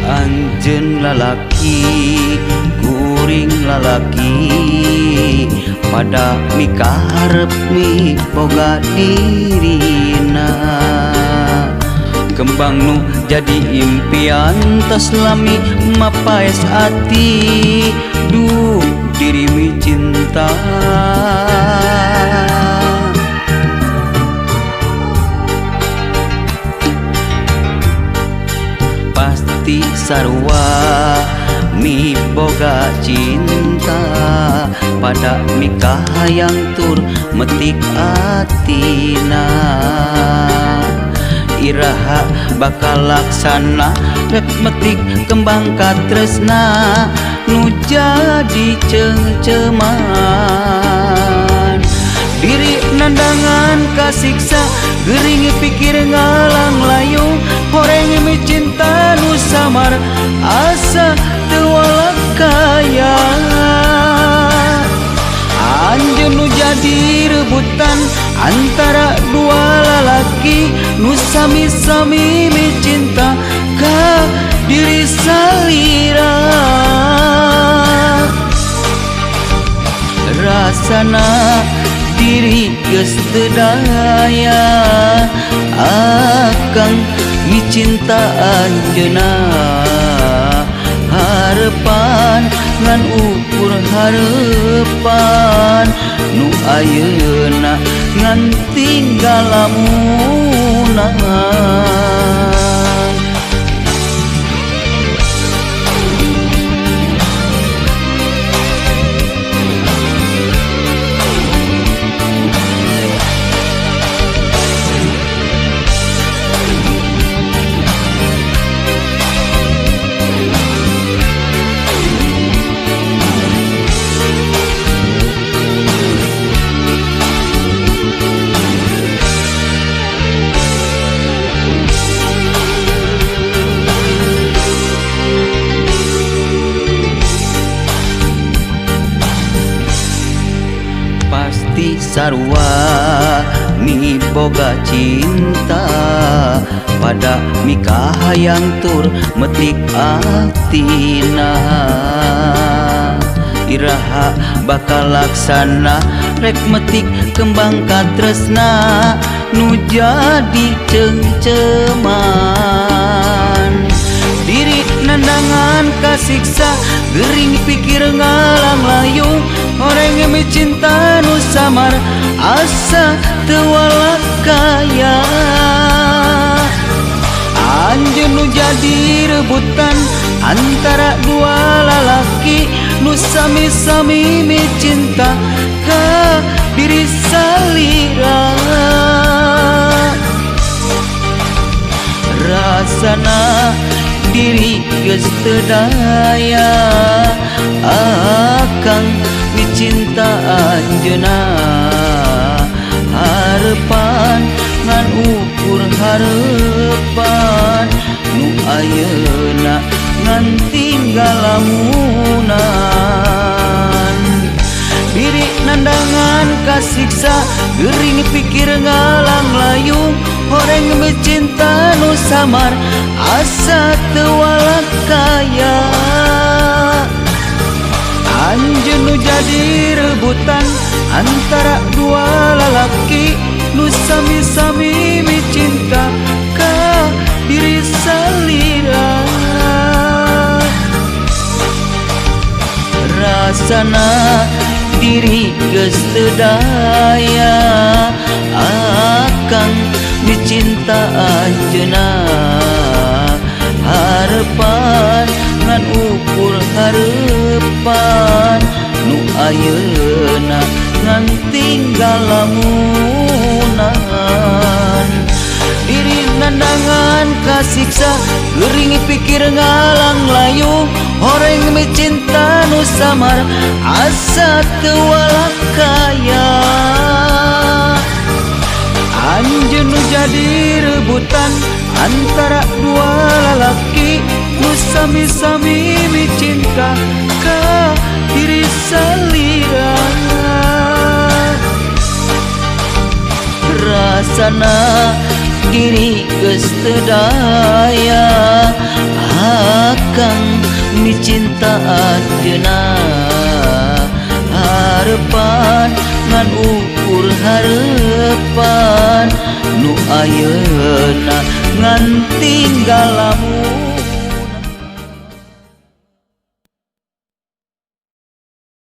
Anjeun lalaki kuring lalaki pada mikarep mi boga dirina. Kembang nu jadi impian tos lami mapaes ati duh diri mi cinta. Pasti sarua mi boga cinta pada mikahayang tur metik atina. Iraha bakal laksana rek metik kembang katresna nu jadi cengceman. Diri nandangan kasiksa gering pikir ngalang layung horeng mi cinta nu samar asa teu walakaya. Anjeun nu jadi rebutan antara dua lalaki nu sami-sami mi cinta ka diri salira. Rasana diri geus teu daya akang mi cinta anjeunna. Harepan ngan ukur harepan nu ayeuna ngan tinggal lamunan. Pasti sarua mi boga cinta pada mikahayang tur metik atina. Iraha bakal laksana rek metik kembang katresna nu jadi cengceman. Diri nandangan kasiksa gering pikir ngalang layung horeng mi cinta nu samar asa teu walakaya. Anjeun nu jadi rebutan antara dua lalaki nu sami-sami mi cinta ka diri salira. Rasana diri geus teu daya akang mi cinta anjeunna. Harepan ngan ukur harepan nu ayeuna ngan tinggal lamunan. Diri nandangan kasiksa gering pikir ngalang layung horeng mi cinta nu samar asa teu walakaya. Anjeun nu jadi rebutan antara dua lalaki nu sami-sami mi cinta ka diri salira. Rasana diri geus teu daya akang mi cinta anjeunna. Harepan ngan ukur harepan nu ayeuna ngan tinggal lamunan. Diri nandangan kasiksa gering pikir ngalang layung horeng Goreng micinta nu samar asa teu walakaya. Anjeun nu jadi rebutan antara dua lalaki nu sami-sami micinta ka diri salira. Rasana diri geus teu daya akang micinta anjeunna. Harepan ngan ukur harepan nu ayeuna ngan tinggal lamun.